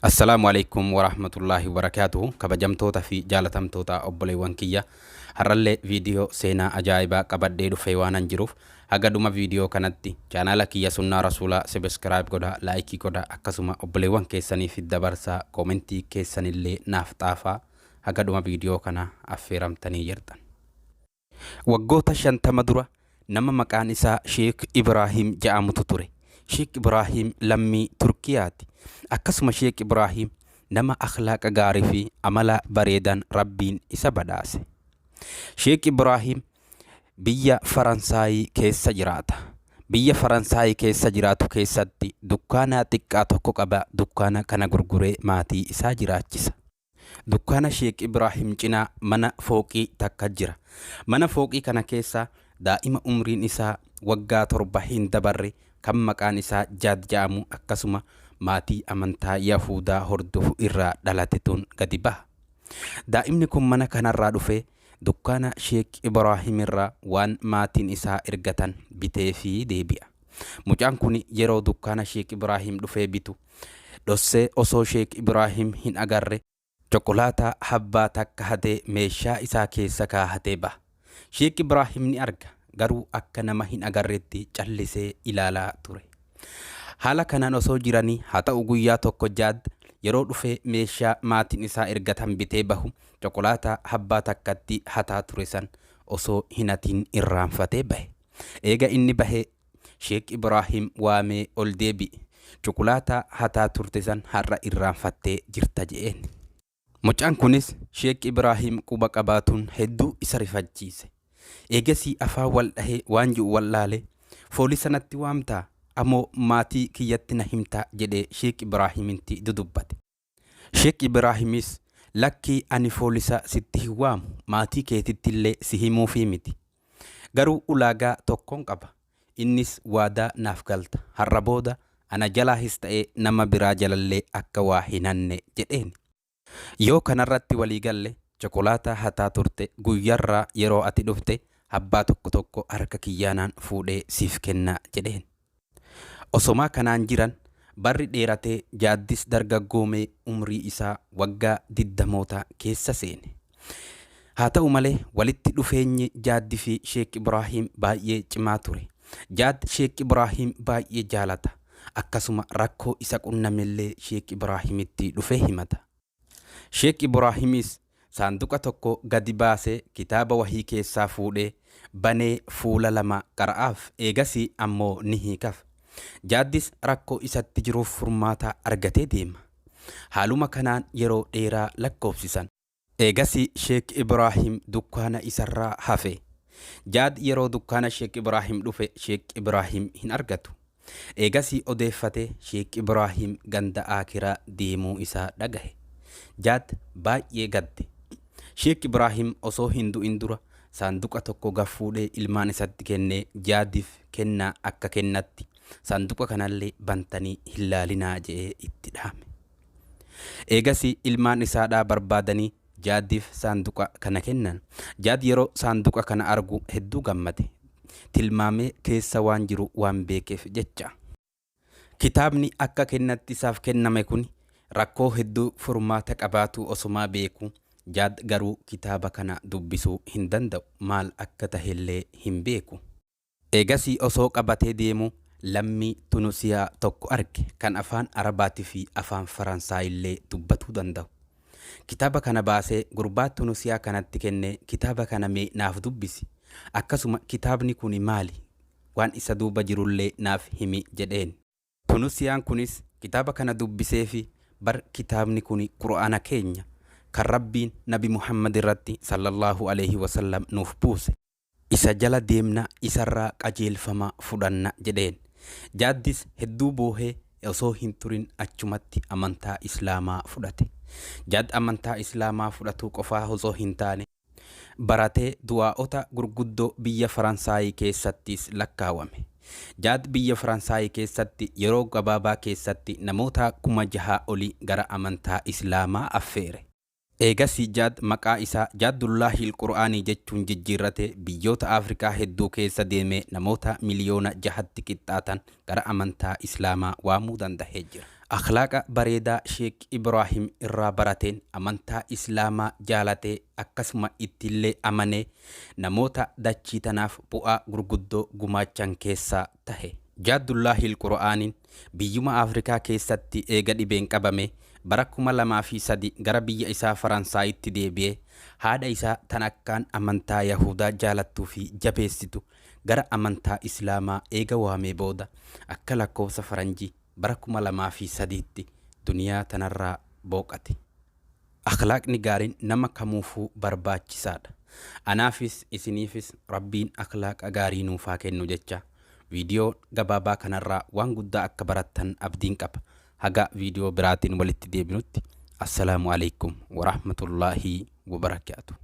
Assalaamu Aleykum Warahmatullaahi Wabarakaatuhu Kabajamtoota fi jaalatamtoota obboleewwan kiyya, har'allee viidiyoo seenaa ajaa'ibaa qabadhee dhufee waanan jiruuf haga dhuma viidiyoo kanatti chaanaala kiyya Sunnaa Rasuulaa subscribe godhaa, laayikii godhaa, akkasuma obboleewwan keessaniif dabarsaa, koomentii keessanillee naaf xaafaa. Haga dhuma viidiyoo kana affeeramtanii jirtan. Waggoota 50 dura nama maqaan isaa Sheek Ibraahim ja'amutu ture. Sheek Ibraahim lammii Turkiyaati. Akkasuma Sheek Ibraahim nama akhlaaqa gaarii fi amala bareedan Rabbiin isa badhaase. Sheek Ibraahim biyya Faransaayii keessa jiraata. Biyya Faransaayii keessa jiraatu keessatti dukkaana xiqqaa tokko qaba. Dukkaana kana gurguree maatii isaa jiraachisa. Dukkaana Sheek Ibraahim cinaa mana fooqii takka jira. Mana fooqii kana keessa daa'ima umriin isaa waggaa 7 hin dabarre kan maqaan isaa Jaad ja'amu akkasuma maatii amantaa Yahuudaa hordofu irraa dhalatetun gadi baha. Daa'imni kun mana kanarraa dhufee dukkaana Sheek Ibraahim irraa waan maatiin isaa ergatan biteefii deebi'a. Mucaan kuni yeroo dukkaana Sheek Ibraahim dhufee bitu dhossee osoo Sheek Ibraahim hin agarre chokolaataa habbaa takka hatee meeshaa isaa keessa kaahatee baha. Sheek Ibraahim ni arga, garuu akka nama hin agarretti callisee ilaalaa ture. Haala kanaan osoo jiranii haa ta'u guyyaa tokko Jaad yeroo dhufee meeshaa maatiin isaa ergatan bitee bahu chokolaataa habbaa takkatti hataa ture san osoo hin hatiin irraanfatee bahe. Eega inni bahee Sheek Ibraahim waamee ol deebi'i. Cukulaataa hataa turte san har'a irraanfattee jirta je'een. Mucaan kunis Sheek Ibraahim quba qabaatuun hedduu isa rifachiise. Eegasii afaan wal dhahee waan je'u wallaalee, Foolisa natti waamtaa? Amoo maatii kiyyatti na himta jedhee Sheek Ibraahimintti dudubbate. Sheek Ibraahimis, Lakkii ani foolisa sitti hin waamu, maatii keetittillee si himuufii miti. Garuu ulaagaa tokkon qaba. Innis waadaa naaf galta. Har'a booda ana jalaahis ta'ee nama biraa jalallee akka waa hin hanne jedheen. Yoo kanarratti walii galle chokolaataa hataa turte guyyarraa yeroo ati dhufte habbaa tokko tokko harka kiyyaanaan fuudhee siif kenna jedheen. Osomaa kanaan jiran barri dheeratee Jaaddis dargaggoomee umrii isaa waggaa digdamoota keessa seene. Haa ta'u malee walitti dhufeenyi Jaaddi fi Sheek Ibraahiim baay'ee cimaa ture. Jaad Sheek Ibraahiim baay'ee jaalata. Akkasuma rakkoo isa qunnamellee Sheek Ibraahiimitti dhufee himata. Sheek Ibraahimis saanduqa tokko gadi baasee kitaaba wahii keessaa fuudhee banee fuula 2 qara'aaf, eegasii ammoo ni hiikaf. Jaaddis rakkoo isatti jiruuf furmaata argatee deema. Haaluma kanaan yeroo dheeraa lakkoofsisan. Eegasii Sheek Ibraahim dukkaana isarraa hafe. Jaad yeroo dukkaana Sheek Ibraahim dhufe Sheek Ibraahim hin argatu. Eegasii odeeffatee Sheek Ibraahim ganda Aakiraa deemuu isaa dhagahe. Jaad baay'ee gadde. Sheek Ibraahim osoo hin du'in dura saanduqa tokko gad fuudhee ilmaan isatti kennee Jaadif kennaa akka kennatti saanduqa kanallee bantanii hin laalinaa je'ee itti dhaame. Eegasii ilmaan isaadhaa barbaadanii Jaadiif saanduqa kana kennan. Jaad yeroo saanduqa kana argu hedduu gammade. Tilmaamee keessa waan jiru waan beekeef jecha. Kitaabni akka kennatti isaaf kenname kuni rakkoo hedduu furmaata qabaatuu osomaa beekuu Jaad garuu kitaaba kana dubbisuu hin danda'u. Maal akka tahellee hin beeku. Eegasii osoo qabatee deemuu lammii Tunusiyaa tokko arge kan afaan Arabaati fi afaan Faransaayillee dubbatuu dandahu. Kitaaba kana baasee gurbaa Tunusiyaa kanatti kennee kitaaba kana mee naaf dubbisi. Akkasuma kitaabni kuni maali? Waan isa duuba jirullee naaf himi jedheen. Tunusiyaan kunis kitaaba kana dubbiseefi bar kitaabni kuni Qur'aana keenya kan Rabbiin Nabi Muhammad irratti sallallaahu aleyhi wasallam nuuf buuse. Isa jala deemna, isarraa qajeelfama fudhanna jedheen. Jaaddis hedduu boohee osoo hin turin achumatti amantaa Islaamaa fudhate. Jaad amantaa Islaamaa fudhatuu qofaa osoo hin taane, baratee du'aa'ota gurguddoo biyya Faransaayii keessattis lakkaawame. Jaad biyya Faransaayii keessatti yeroo gabaabaa keessatti namoota 6000 oli gara amantaa Islaamaa affeere. Eegasii Jaad maqaa isaa Jaaddullaahil Qur'aanii jechuun jijjiirratee biyyoota Afrikaa hedduu keessa deemee namoota miliyoona jahatti qixxaatan gara amantaa Islaamaa waamuu dandahee jira. Akhlaaqa bareedaa Sheek Ibraahim irraa barateen amantaa Islaamaa jaalatee akkasuma ittillee amanee namoota dachii tanaaf bu'aa gurguddoo gumaachan keessaa tahe. Jaaddullaahil Qur'aaniin biyyuma Afrikaa keessatti eega dhibeen qabamee bara 2003 gara biyya isaa Faransaayitti deebi'ee haadha isaa tan akkaan amantaa Yahuudaa jaalattuu fi jabeessitu gara amantaa Islaamaa eega waamee booda akka lakkoofsa Faranjii bara 2003tti duniyaa tanarraa booqate. Akhlaaqni gaariin nama kamuufuu barbaachisaadha. Anaafis isiniifis Rabbiin akhlaaqa gaarii nuuf haa kennu jecha viidiyoo gabaabaa kanarraa waan guddaa akka barattan abdiin qaba. Haga viidiyoo biraatiin walitti deebinutti Assalaamu Aleykum Warahmatullaahi Wabarakaatuh.